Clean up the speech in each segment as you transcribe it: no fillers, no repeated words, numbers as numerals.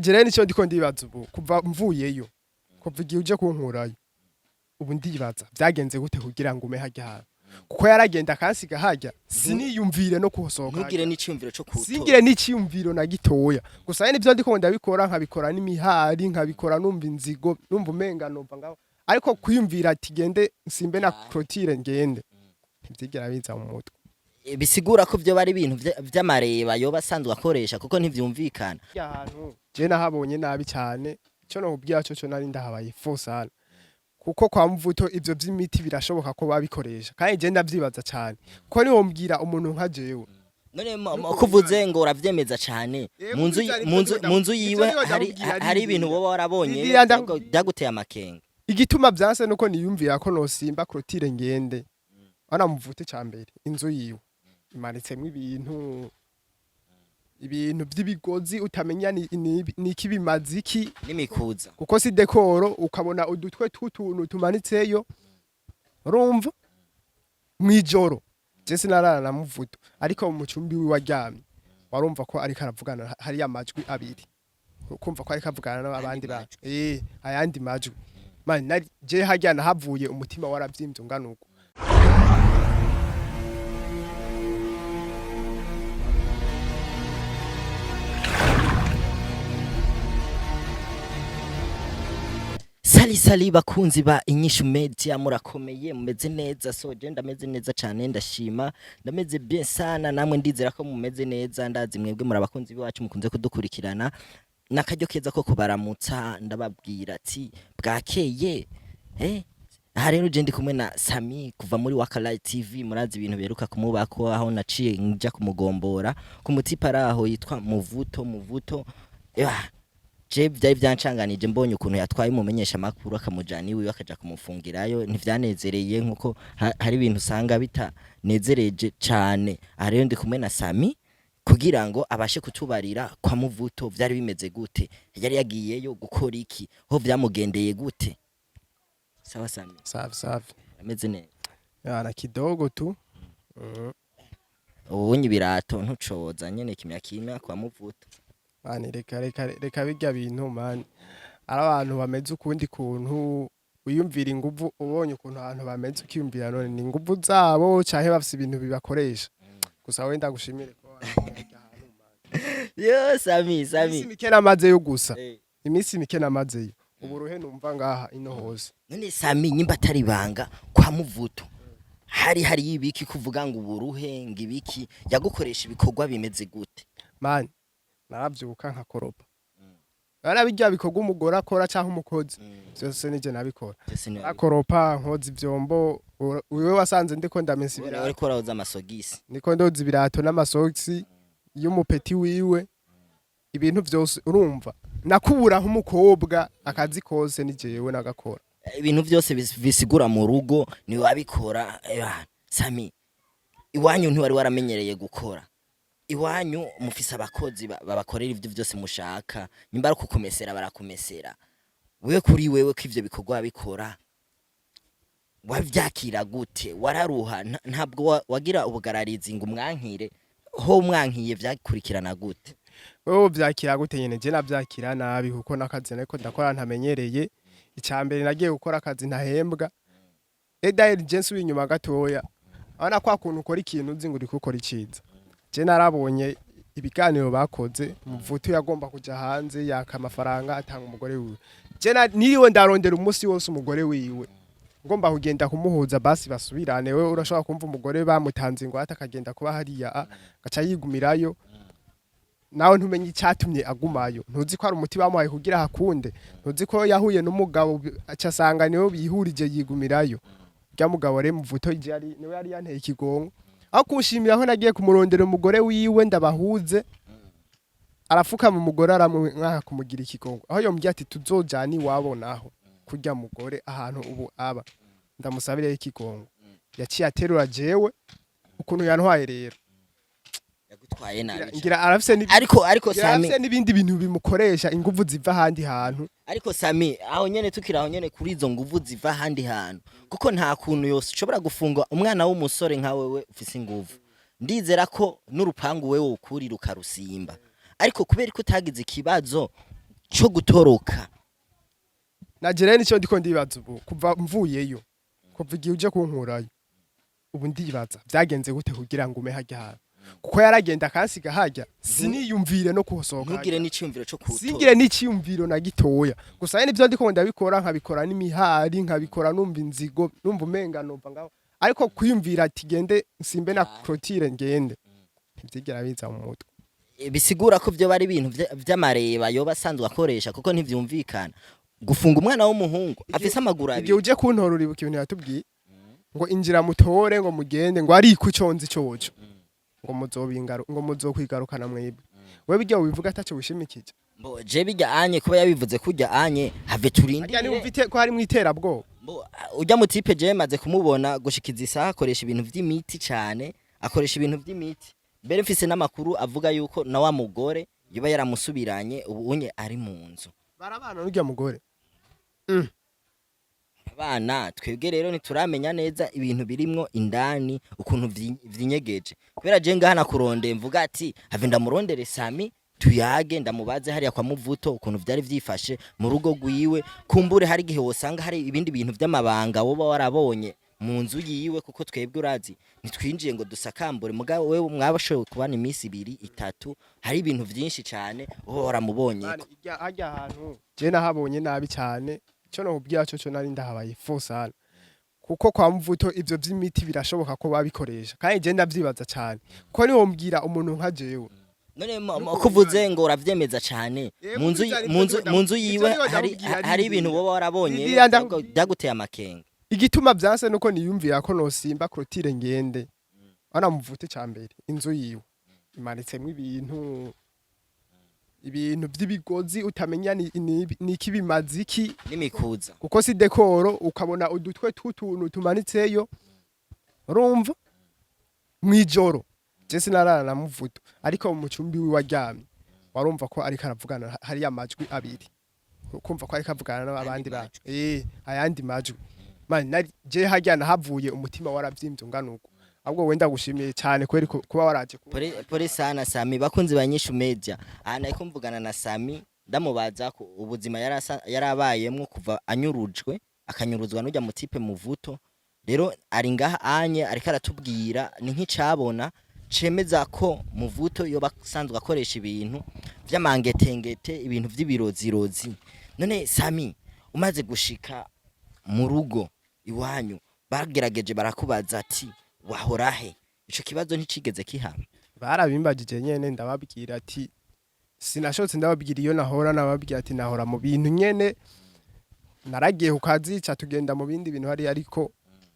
Jewe nico ndiko ndibaza ubu kuva mvuyeyo, kuva igihe uje kunkurayo, ubu ndibaza vyagenze gute kugira ngo ume harya hantu, kuko yaragenda akansiga harya, siniyumvire no kuhosohoka. Ntugire n'iciyumviro co kuwutora. Singire n'iciyumviro na gitoya. Gusa nyene ivyo ndiko ndabikora, nkabikora n'imihari, nkabikora numva inzigo, numva umenga nova ngaho, ariko kwiyumvira ati gende nsimbe na clôture ngende, ntivyigera biza mu mutwe. Bisigura ko vyo bari ibintu vy'amareba yoba asanzwe akoresha, kuko ntivyumvikana. Harya hantu je nahabonye nabi cyane. Ico nokubwira co nari ndahabaye fo sana, kuko kwa Mvuto ivyo vy'imiti birashoboka ko babikoresha, kandi je ndavyibaza cyane, kuko niwo mbwira umuntu nka jewe. None kuvuze ngo uravyemeza cane, mu nzu ivyo yiwe niho hari ndamubwira. hari ibintu woba warabonye Ndindira ndakubwira. byaguteye amakenga. Igituma vyanse nuko niyumvira ko nosimba clôture ngende ana Muvute, ca mbere inzu yiwe imanitsemwo ibintu vy'ibigozi utamenya ni iki, bimaze iki. N'imikuza. Kuko si décor, ukabona udutwe tw'utuntu tumanitseyo. Urumva mwijoro je sinarara na Muvuto, ariko mu cumbi wiwe aryamye warumva ko ariko aravugana, hariya amajwi abiri, ukumva ko ariko avugana n'abandi bantu, ayandi majwi. Man, je harya nahavuye umutima waravyimbye ungana uko. Sali sali bakunzi ba Inyishu Media, murakomeye, mumeze neza? So je ndameze neza cyane, ndashima, ndameze bien sana. Namwe ndizera ko mumeze neza. Ndazi mwebwe muri abakunzi bacu, mukunze kudukurikirana. N'akaryo keza ko kubaramutsa, ndababwira ati bwakeye. Aha rero je ndi kumwe na Sami kuva muri Wakalai TV. Murazi ibintu biheruka kumubako, aho naciye nja kumugombora ku mutipa araho yitwa Muvuto. Muvuto, je vyari vyancanganije mbonye ukuntu yatwaye umumenyesha makuru akamujana iwiwe, akaja kumufungirayo. Ntivyanezereye, nkuko hari ibintu usanga bitanezereje cane. Aha rero ndi kumwe na Sami kugira ngo abashe kutubarira kwa Muvuto vyari bimeze gute, yari yagiyeyo gukora iki, ho vyamugendeye gute. Sawa Sami? Safi safi. Ameze neza? Yana kidogo tu. Ubunye ibirato ntucoza nyene kimya kimya kwa Muvuto? Man, reka reka reka, birya bintu man, ari abantu bameze ukundi kuntu. Wiyumvira inguvu, ubonye ukuntu abantu bameze ukiyumvira none ni inguvu zabo canke bafise ibintu bibakoresha. Gusa wenda gushimire ko wanjye ahantu, man. Yo Sami. Iminsi Sami. mike namazeyo gusa, iminsi mike namazeyo, uburuhe numva ngaha ino hose. None Sami, nyimba atari ibanga, kwa Muvuto hari ibiki kuvuga ngo uburuhe, ngo ibiki, yagukoresha ibikorwa bimeze gute? Man, naravyuka nkakoropa, ara birya bikorwa umugore akora canke umukozi, vyose nije nabikora. Byose ni Akoropa, nkoza ivyombo, wewe wasanze ndiko ndamesa Wewe ibirato. uriko urahoza amasogisi. Niko ndoza ibirato n'amasogisi y'umupeti wiwe, ibintu vyose. Urumva nakubura nk'umukobwa, akazi kose ni jewe nagakora. Ibintu byose bisigura mu rugo ni wabikora. Sami, iwanyu ntiwari waramenyereye gukora. Iwanyu mufise abakozi babakorera ivyo byose mushaka, nyimba ari kukumesera barakumesera. Wewe kuri wewe ko ivyo bikorwa wabikora, wavyakira gute? Wararuha? Ntabwo wagira ubugararizi ngo umwankire? Ho umwankiye vyakurikirana gute? Wewe vyakira gute nyene? Je navyakira nabi, kuko n'akazi nariko ndakora ntamenyereye. Ica mbere nagiye gukora akazi ntahembwa. Edael, je nsubiye inyuma gatoya, abana kwa kuntu ukora ikintu uzi ngo uriko ukora iciza. Je narabonye ibiganiro bakoze, Muvuto yagomba kuja hanze yaka amafaranga atanga umugore wiwe. Je niriwe ndarondera umunsi wose umugore wiwe, ngomba kugenda kumuhuza basi basubirane. Wewe urashobora kumva umugore bamutanze ingwate akagenda kuba hariya, agaca yigumirayo, nawe ntumenye icyatumye agumayo. Ntuzi ko ari umuti bamuhaye kugira hakunde, ntuzi ko yahuye n'umugabo aca asanga niwe bihurije yigumirayo. Rya mugabo rero Muvuto ije yari niwe yari yanteye ikigongo aho kunshimira, aho nagiye kumurondera umugore wiwe ndabahuze, arafukama umugore aramwanka kumugira ikigongo, aho yombwiye ati tuzojana iwabo naho kurya mugore ahantu ubu aba ndamusabireyo ikigongo. Yaciye aterura jewe ukuntu yantwaye rero. Yagutwaye nabi. Ngira arafise Ariko ngira Sami, arafise n'ibindi bintu bimukoresha inguvu ziva ahandi hantu. Ariko Sami, aho nyene tukiri aho nyene kuri izo nguvu ziva ahandi hantu, kuko nta kuntu yose ushobora gufunga umwana w'umusore nka wewe ufise inguvu. Ndizera ko n'urupangu wewe ukurira ukarusimba, ariko kubera ko utagize ikibazo. co gutoroka? Naje rero nicyo ndiko ndibaza ubu, kuva mvuyeyo, kuva igihe uje kunkurayo, ubu ndibaza byagenze gute kugira ngo ume hajya hantu, kuko yaragenda akansiga hajya, siniyumvire no kuhosohoka. Ntugire n'iciyumviro co kuwutora? Singire n'iciyumviro na gitoya. Gusa nyene ivyo ndiko ndabikora, nkabikora n'imihari, nkabikora numva inzigo, numva umenga numva ngaho, ariko kwiyumvira ati gende nsimbe na clôture ngende, ntivyigera biza mu mutwe. Bisigura ko vyo bari ibintu vy'amareba yoba asanzwe akoresha, kuko ntivyumvikana gufunga umwana w'umuhungu afise amaguru Igihe abiri. uje kuntora, uribuka ibintu yatubwiye ngo injira mutore, ngo mugende, ngo ariko ico nzi coco ngo muzobingaru, ngo muzokwigarukana mwebwe. Wewe bijya ubivuga ataco wishimikije? Mbo je bijya anye kuba yabivuze kurya anye have Harya turindire. ni ufite ko hari mu iterabwoba. Mbo ujya mu type je maze kumubona gushikiza isaha akoresha ibintu vy'imiti cane, akoresha ibintu vy'imiti. Mbere mfise n'amakuru avuga yuko na wa mugore yoba yaramusubiranye, ubu unye ari mu nzu. Barabana n'urya mugore? Abana twebwe rero ntituramenya neza ibintu birimwo indani ukuntu vyinyegeje, kubera je ngaha nakurondeye mvuga ati have ndamurondere Sami tuyage, ndamubaze hariya kwa Muvuto ukuntu vyari vyifashe mu rugo rwiwe. Kumbure hari igihe wosanga hari ibindi bintu vy'amabanga woba warabonye mu nzu yiwe, kuko twebwe urazi ntitwinjiye ngo dusakambure. Mugabo wewe mwabashoboye kubana iminsi ibiri itatu, hari ibintu vyinshi cane uba waramubonye. Mani, harya hantu je nahabonye nabi cyane. Ico nokubwira co nari ndahabaye fo sana, kuko kwa Muvuto ivyo vy'imiti birashoboka ko babikoresha, kandi je ndavyibaza cyane ko niwo mbwira umuntu nka jewe. None kuvuze ngo uravyemeza cane, mu nzu mu nzu ivyo yiwe niho hari ndamubwira, hari ibintu woba warabonye Ndindira ndakubwira. byaguteye amakenga? Igituma vyanse nuko niyumvira ko nosimba clôture ngende ana Muvute. Ca mbere, inzu yiwe imanitsemwo ibintu vy'ibigozi utamenya ni iki, bimaze iki. N'imikuza. Kuko si décor, ukabona udutwe tw'utuntu tumanitseyo. Urumva mwijoro je sinarara na Muvuto, ariko mu cumbi wiwe aryamye warumva ko ariko aravugana, hariya amajwi abiri, ukumva ko ariko avugana n'abandi bantu, ayandi majwi. Man, nari je harya nahavuye umutima waravyimbye ungana uko. Ahubwo wenda gushimiye cyane kweri kuba waraje Pole pole sana Sami. Bakunzi ba Nyishu Media, aha nariko mvugana na Sami, ndamubaza ko ubuzima yarabayemwo kuva anyurujwe, akanyuruzwa n'ujya mu type Muvuto. Rero ari ngaha anye ariko aratubwira ni nk'icabona cemeza ko Muvuto yoba asanzwe akoresha ibintu vy'amangetengete, ibintu vy'ibirozirozi. None Sami, umaze gushika mu rugo iwanyu, bagerageje barakubaza ati wahora he? Ico kibazo nticigeze kihaba? Barabimbagije nyene, ndababwira ati sinashotse ndababwira iyo nahora. Nababwira ati nahora mu bintu nyene, naragiye ku kazi, ca tugenda mu bindi bintu hariya. Ariko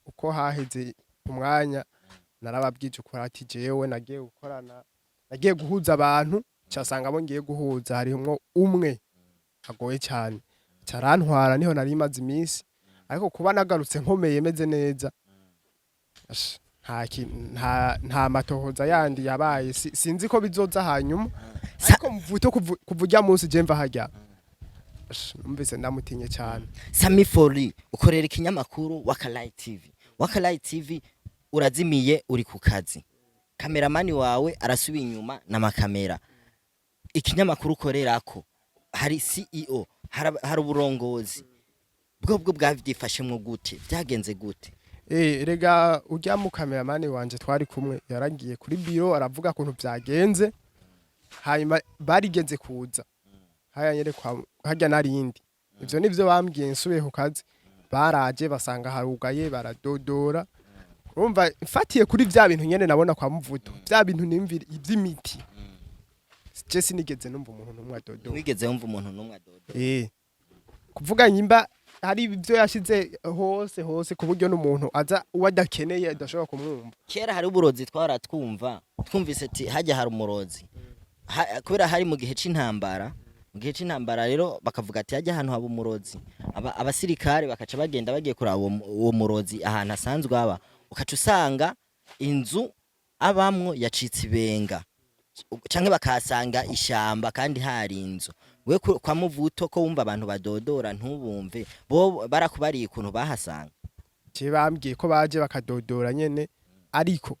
uko haheze umwanya narababwije ukuri ati jewe nagiye gukorana, nagiye guhuza abantu, casanga abo ngiye guhuza harimwo umwe agoye cyane, carantwara. Niho nari maze iminsi, ariko kuba nagarutse nkomeye meze neza, asha, nta matohoza yandi yabaye. Sinzi ko bizoza hanyuma, ariko Mvuto kuva urya munsi je mva harya, asha, numvise ndamutinye cyane. Sami Fori, ukorera ikinyamakuru Wakalai TV. Wakalai TV, urazimiye uri ku kazi, kameramani wawe arasubiye inyuma n'amakamera. Ikinyamakuru ukorerako hari CEO, hari uburongozi bwo bwavyifashemwo gute? Vyagenze gute? Rega urya mu kameramani wanje twari kumwe yaragiye kuri biro aravuga kuntu vyagenze, hanyuma barigeze kuza haya nyerekwa harya narindi. Ivyo nivyo bambwiye nsubiye ku kazi. Baraje basanga harugaye, baradodora. Urumva mfatiye kuri vya bintu nyene nabona kwa Muvuto, vya bintu nimvira ivy'imiti, je sinigeze numva umuntu n'umwe adodora. Wigeze wumva umuntu n'umwe adodo? Kuvuga nyimba hari ibyo yashize hose hose, ku buryo n'umuntu aza uwo adakeneye adashobora kumwumva. Kera hari uburozi twara twumva, twumvise ati hajya hari umurozi. Kubera hari mu gihe c'intambara, mu gihe c'intambara rero bakavuga ati hajya ahantu haba umurozi. Abasirikare bakaca bagenda bagiye kuraba uwo murozi ahantu asanzwe aba, ukaca usanga inzu abamwo yacitse ibenga, canke bakahasanga ishamba kandi hari inzu. We kwa Muvuto ko wumva abantu badodora ntubumve, bo barakubariye ukuntu bahasanga? Je bambwiye ko baje bakadodora nyene, ariko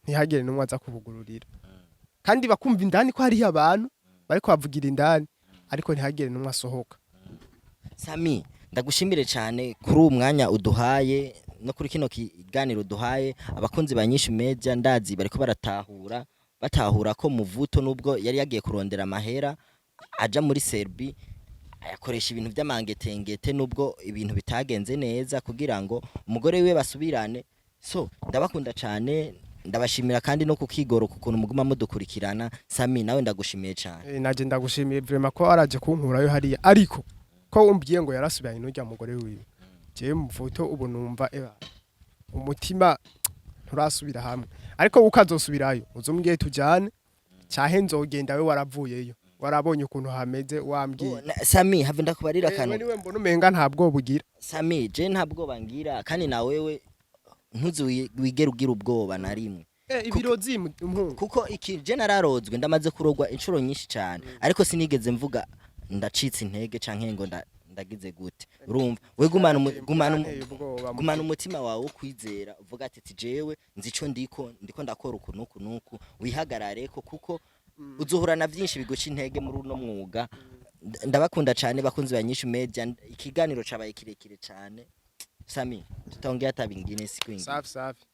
ntihagire n'umwe aza kubugururira, kandi bakumva indani ko hariyo abantu bariko bavugira indani. Ariko ntihagire n'umwe asohoka. Sami, ndagushimire cyane kuri uwo mwanya uduhaye no kuri kino kiganiro uduhaye. Abakunzi ba Nyinshi Media, ndazi bariko baratahura, batahura ko Muvuto, nubwo yari yagiye kurondera amahera aja muri Serbi, ayakoresha ibintu by'amangetengete, nubwo ibintu bitagenze neza kugira ngo umugore wiwe basubirane. So ndabakunda cyane, ndabashimira kandi no kukigoro kukuntu muguma mudukurikirana. Sami, nawe ndagushimiye cyane. Naje ndagushimiye vraiment ko waraje kunkurayo hariya, ariko ko umbwiye ngo yarasubiranye n'urya mugore wiwe, jewe Muvuto ubu numva eba umutima nturasubira hamwe. Ariko ukazosubirayo uzombwiye tujyane, cyahe nzogenda we waravuyeyo, warabonye ukuntu hameze, wambwiye. Oh, Sami, have ndakubarira Wewe akantu. niwe mbona umenga nta bwoba ugira. Sami, je nta bwoba ngira, kandi na wewe ntuzi wigere ugira ubwoba na rimwe. Ibirozi impungu. Kuko iki je nararozwe, ndamaze kurogwa inshuro nyinshi cyane, ariko sinigeze mvuga ndacitse intege canke ngo ndagize gute. Urumva we, Byanteye ubwoba. gumana umutima wawe wo kwizera, uvuga ati jewe nzi ico ndiko ndakora uku nuku nuku, wihagarareko, kuko uzohura na vyinshi biguca intege muri uno mwuga. Ndabakunda cyane, bakunzi ba Nyinshi Media. Ikiganiro cabaye kirekire cyane. Sami, tutaongea hata vingine siku ingine. Safi safi.